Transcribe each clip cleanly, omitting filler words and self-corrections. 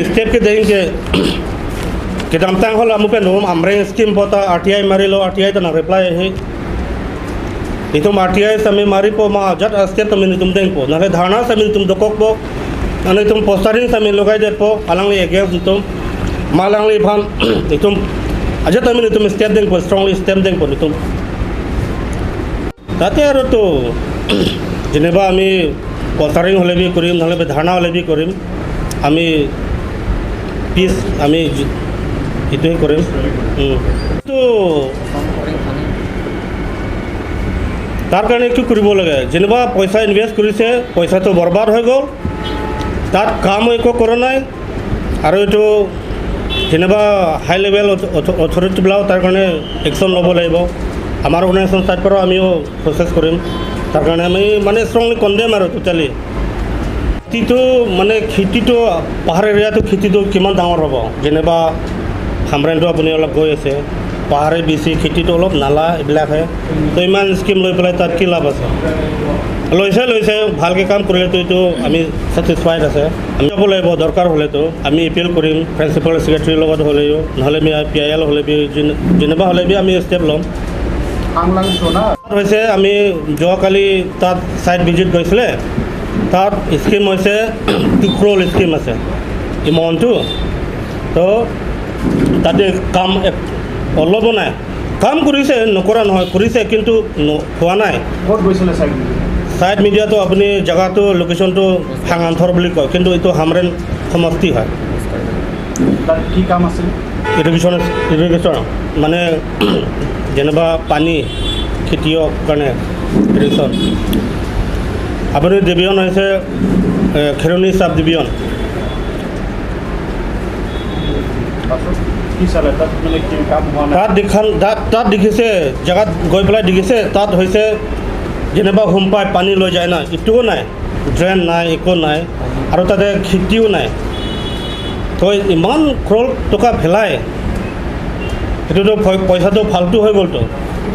Step কে দেখিছে কিতামতাং হ'ল আমুকে নোম আমৰেং স্কিম পতা আৰ টি I মাৰিলো, আৰ টি I তো ৰিপ্লাই আহি নিতুম আৰ টি I আমি মাৰিব মা য'ত ষ্টেপ তুমি নিতুম দেংপ নহ'লে ধাৰণা আমি নিতুম দককব নহ'লে তুম পোষ্টাৰিং আমি লগাই দেব আলাংলি এগেইনষ্ট নিতুম মালাংলি ভান নিতুম আজত আমি নিতুম ষ্টেপ দেংপ ষ্ট্ৰংলি ষ্টেপ দেংপ নিতুম তাতে আৰু তো যেনিবা আমি পোষ্টাৰিং হ'লে বি কৰিম, নহ'লে ধাৰণা হ'লে বি কৰিম, আমি পিচ আমি এইটোৱে কৰিম। তো তাৰ কাৰণে কি কৰিব লাগে, যেনিবা পইচা ইনভেষ্ট কৰিছে, পইচাটো বৰবাদ হৈ গ'ল, তাত কাম একো কৰা নাই, আৰু এইটো যেনিবা হাই লেভেল অথৰিটিবিলাকো তাৰ কাৰণে একশ্যন ল'ব লাগিব। আমাৰ অৰ্গেনাইজেশ্যন চাইড পৰাও আমিও প্ৰচেছ কৰিম, তাৰ কাৰণে আমি মানে ষ্ট্ৰংলি কণ্ডেম আৰু টোটেলি। খেতিটো মানে খেতিটো পাহাৰ এৰিয়াটো খেতিটো কিমান ডাঙৰ হ'ব, যেনিবা খামৰেংটো আপুনি অলপ গৈ আছে, পাহাৰে বেছি খেতিটো অলপ নালা এইবিলাকহে, তো ইমান স্কিম লৈ পেলাই তাত কি লাভ আছে? লৈছে লৈছে ভালকৈ কাম কৰিলেতো এইটো আমি ছেটিছফাইড আছে। আমি যাব লাগিব, দৰকাৰ হ'লেতো আমি এপিল কৰিম প্ৰিন্সিপাল ছেক্ৰেটাৰীৰ লগত হ'লেও, নহ'লে আমি পি I L হ'লে বি যেনিবা হ'লে বি আমি ষ্টেপ ল'ম। হৈছে আমি যোৱাকালি তাত ছাইট ভিজিট গৈছিলে, তাত স্কিম হৈছে 2 ক্ৰ'ৰ স্কিম আছে ইমাউণ্টটো, তো তাতে কাম অলপো নাই, কাম কৰিছে নকৰা নহয়, কৰিছে কিন্তু হোৱা নাই। ছাইড মিডিয়াটো আপুনি জেগাটো লোকেশ্যনটো হাঙান্থৰ বুলি কয়, কিন্তু এইটো হামৰেন সমষ্টি হয়। কি কাম আছিল? ইৰিগেশ্যন, ইৰিগেশ্যন মানে যেনিবা পানী খেতিয়ক কাৰণে ইৰিগেশ্যন। আপুনি ডিভিজন হৈছে খেৰণি চাব ডিভিজন। তাত দেখান তাত দেখিছে, জেগাত গৈ পেলাই দেখিছে তাত হৈছে যেনিবা হোম পাইপ পানী লৈ যায় না, ইটোও নাই, ড্ৰেইন নাই, একো নাই, আৰু তাতে খেতিও নাই। তো ইমান ক্ৰ'ৰ টকা পেলাই সেইটোতো পইচাটো ফাল্টু হৈ গ'লতো।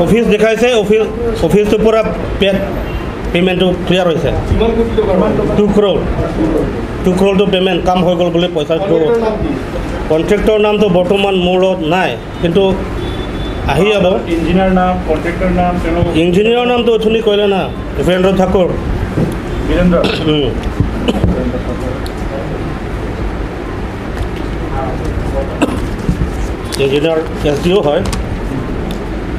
অফিচ দেখাইছে, অফিচ অফিচটোৰ পৰা পে'মেণ্টটো ক্লিয়াৰ হৈছে 2 ক্ৰ'ৰ, 2 ক্ৰ'ৰটো পে'মেণ্ট কাম হৈ গ'ল বুলি পইচাটো। কণ্ট্ৰেক্টৰ নামটো বৰ্তমান মোৰ লগত নাই, কিন্তু আহি যাব। ইঞ্জিনিয়াৰ নাম, কণ্ট্ৰেক্টৰ নাম, ইঞ্জিনিয়াৰৰ নামটো অথনি কৰিলে না, Birendra Thakur. Birendra engineer S D O' হয়।